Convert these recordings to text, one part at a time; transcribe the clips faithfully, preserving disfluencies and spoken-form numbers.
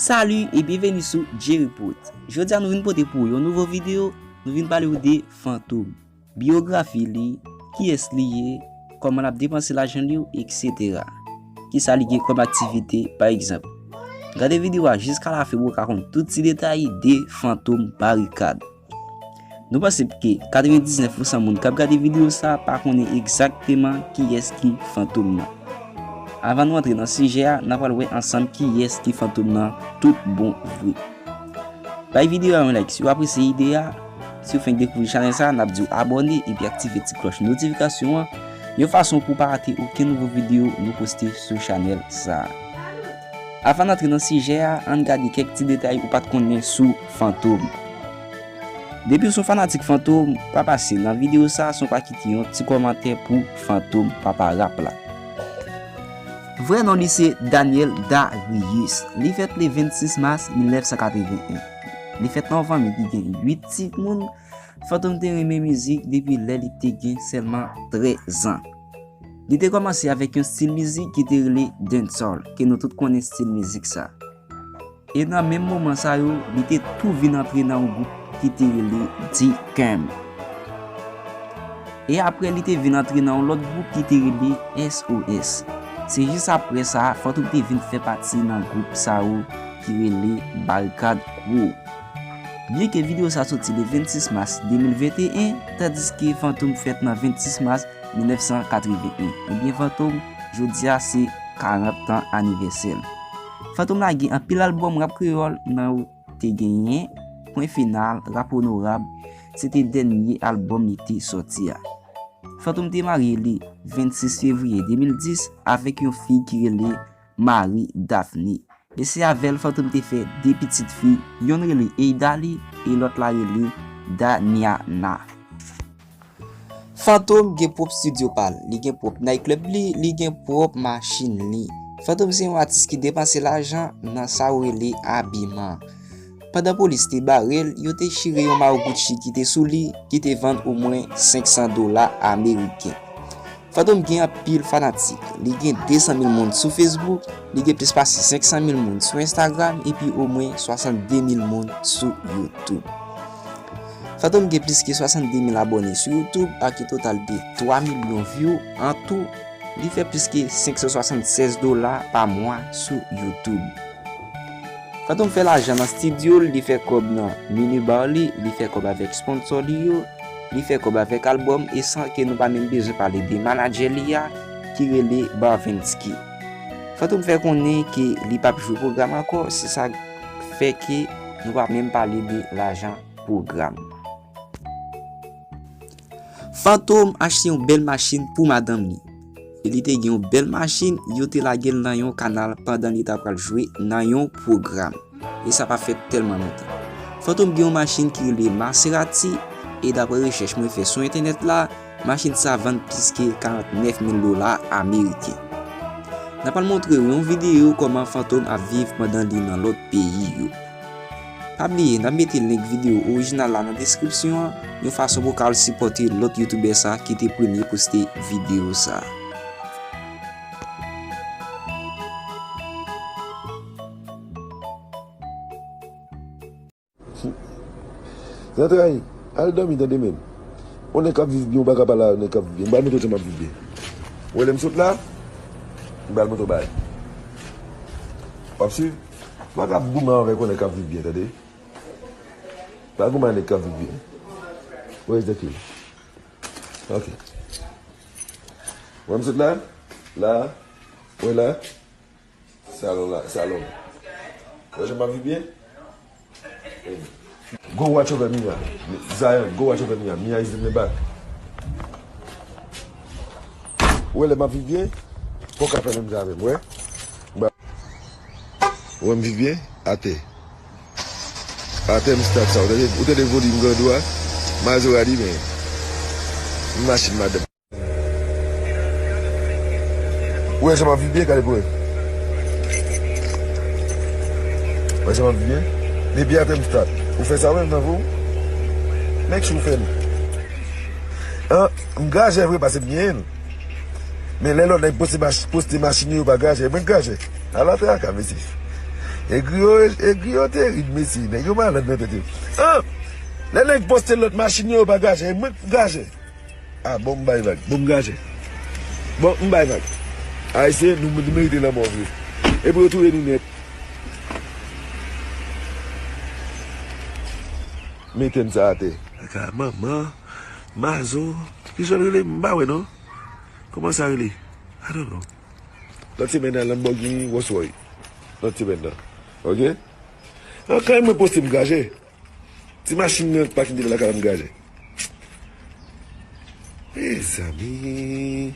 Salut et bienvenue sou Jerry Put. Jodi a nou vin pote pou ou yon nouvo videyo, nou vin pale w de Fantom. Biyografi li, kiyès li ye, kòman l ap depanse lajan li yo, et cetera. Kisa li gen kòm aktivite, pa egzanp. Gade videyo a jiska lafen pou w ka konn tout ti detay de Fantom Barikad. Nou panse ke katrevendiznèf pousan moun k ap gade videyo sa a pa konnen egzakteman kiyès ki Fantom nan. Avan nou antre nan sijè a, n a pral wè ansanm kiyès ki Fantom nan tout bon vre. Bay videyo a yon like si w apresye ide a. Si w fenk dekouvri chanèl sa a, n ap di w abòne epi aktive ti klòch notifikasyon an, yon fason pou w pa rate okenn nouvo videyo nou poste sou chanèl sa a. Avan n antre nan sijè a, ann gade kèk ti detay ou pa t konnen sou Fantom. Depi w se yon fanatik Fantom, pa pase nan videyo sa a san w pa kite yon ti kòmantè pou Fantom, papa rap la. Vrè non li se Daniel Darius. Li fèt le vennsis mas mil nèf san katreven en. Li fèt nan yon fanmi ki gen uit timoun. Fantom te renmen mizik depi lè li te gen sèlman trèz an. Li te kòmanse avèk yon stil mizik ki te rele dancehall, ke nou tout konnen stil mizik sa. E nan menm moman sa yo, li te tou vin antre nan yon gwoup ki te rele D-Camp. E apre, li te vin antre nan yon lòt gwoup ki te rele S O S. Se jis apre sa, Fantom te vin fè pati nan gwoup sa yo ki rele Barikad Crew. Byenke videyo sa soti le vennsis mas de mil venteyen, tandiske Fantom fèt nan vennsis mas mil nèf san katreven en, ebyen Fantom, jodi a se karant an anivèsè l. Fantom lage anpil albòm rap kreyòl nan yo te genyen, Pwen Final, Rap Onorab, se te dènye albòm li te sòti a. Fantom te marye le vennsis fevriye de mil dis avèk yon fi ki rele Marie Daphné. E se avè l Fantom te fè de pitit fi, yonn rele Eidali e lòt la rele Daniana. Fantom gen pwòp estidyo pa l, li gen pwòp nayklèb li, li gen pwòp machin li. Fantom se yon atis ki depanse lajan nan sa yo rele abiman. Pandan polis te bare l, yo te chire yon mayo Gucci ki te sou li, ki te vann omwen senk san dola ameriken. Fantom gen anpil fanatik. Li gen de san mil moun sou Facebook, li gen plis pase senk san mil moun sou Instagram, epi omwen swasannde mil moun sou YouTube. Fantom gen plis ke swasannde mil abòne sou YouTube ak yon total de twa milyon view an tou. Li fè plis ke senk san swasannde sèz dola pa mwa sou YouTube. Fantom fè lajan nan estidyo l, li fè kòb nan minibar li, li fè kòb avèk sponsò li yo, li fè kòb avèk albòm, e san ke nou pa menm bezwen pale de manadjè li a, ki rele Barvensky. Fantom fè konnen ke li p ap jwe pwogram ankò, se sa fè ke nou pa menm pale de lajan pwogram. Fantom achte yon bèl machin pou madanm li. E li te gen yon bèl machin, yo te lage l nan yon kanal pandan li ta pral jwe nan yon pwogram. E sa pa fèt tèlman lontan. Fantom gen yon machin ki rele Maserati, e daprè rechèch mwen fè sou entènèt la, machin sa vann plis ke karantnèf mil dola ameriken. N ap al montre w yon videyo kòman Fantom ap viv pandan li nan lòt peyi yo. Pa bliye, n ap mete link videyo orijinal la nan deskripsyon an, yon fason pou w ka al sipòte lòt youtubè sa ki te premye poste videyo sa. Zantray, al dòmi tande men. Yon nèg k ap viv byen, ou pa ka pale a yon nèg k ap viv byen. M pral montre w jan m ap viv byen. Ou wè lè m sot la, m pral montre w bagay. W ap swiv? Pa ka goumen avèk yon nèg k ap viv byen, tande? Pa goumen ak nèg k ap viv byen. Where is the key? Ok. Wè m sot la? La? Wè la? Salon la, salon. Wè jan m ap viv byen? Go watch over Mia. Zion, go watch over Mia. Mia is in the back. Ou wè lè m ap viv byen? Fò w ka fè menm jan avè m, wè? Ba-, ou wè m viv byen? Atè. Atè m start sa. Ou tande, ou tande volim grandou a? Mazorati, men. M machin madanm. Ou wè jan m ap viv byen, gade pou wè. Ou wè jan m ap viv byen? Depi atè m start. Ou fè sa menm nan vi w? Make sure ou fè l. An, m grajè vre paske m genyen l. Men lè lòt nèg poste mach-, poste machin yo, yo pa grajè. Mwen grajè. Ala traka, mesye. E griyo, e griyo te rid, mesye. Nèg yo malad nan tèt yo. Ah! Lè nèg poste lòt machin yo, yo pa gaje, e mwen k gaje. Ah, bon, m bay vag. Bon, m gaje. Bon, m bay vag. Ayisyen, nou, nou merite lanmò vre. Epi yo touye nou nèt. Mete n sa atè. Kaka, manman, mazo. Ki jan l rele? M pa wè, non. Kòman sa rele? I don't know. Lòt semèn nan, Lamborghini Rolls Royce. Lòt semèn nan. Ok? An, kan mwen poste m gaje. Ti machin nan pa kite lakay la m gaje. Mezanmi,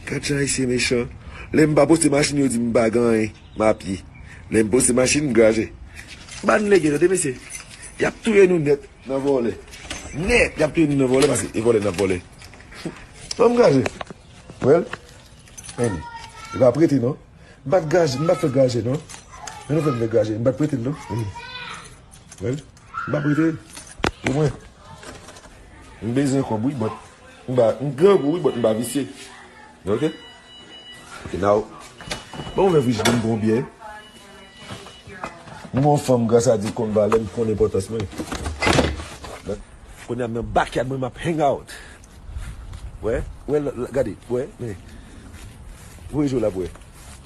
gad jan ayisyen mechan. Lè m pa poste machin, yo di m pa gen anyen, m a pye. Lè m poste machin, m gaje. Bann lege, tande mesye. Y ap touye nou nèt nan vòlè. Nèt, y ap touye nou nan vòlè, paske e vòlè n ap vòlè. Ban m gaje. Well, ann. E pa prete non. M pa t gaje, m pa t fè gaje non. Men nou fè m fè gaje, m pa t prete l non. Well, m pa prete l. Pou mwen. M bezwen kòb wi, but m pa, m grangou wi, but m pa visye. Ok? Ok, now. Bon, ouvè frijidè m pran yon byè. M gon fanm, gras a Dye, konn valè m, konn enpòtans mwen. Kounye a m nan backyard mwen, m ap hang out. Wè, wè, l, l, gade, wè, men. Voye je w la pou wè.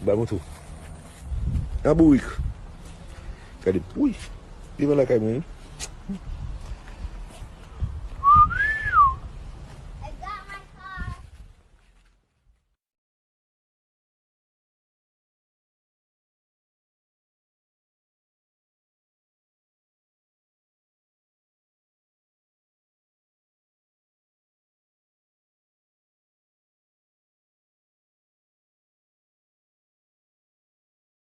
M ba montre w. Nan bourik. Gade, wi. Devan lakay mwen, wi.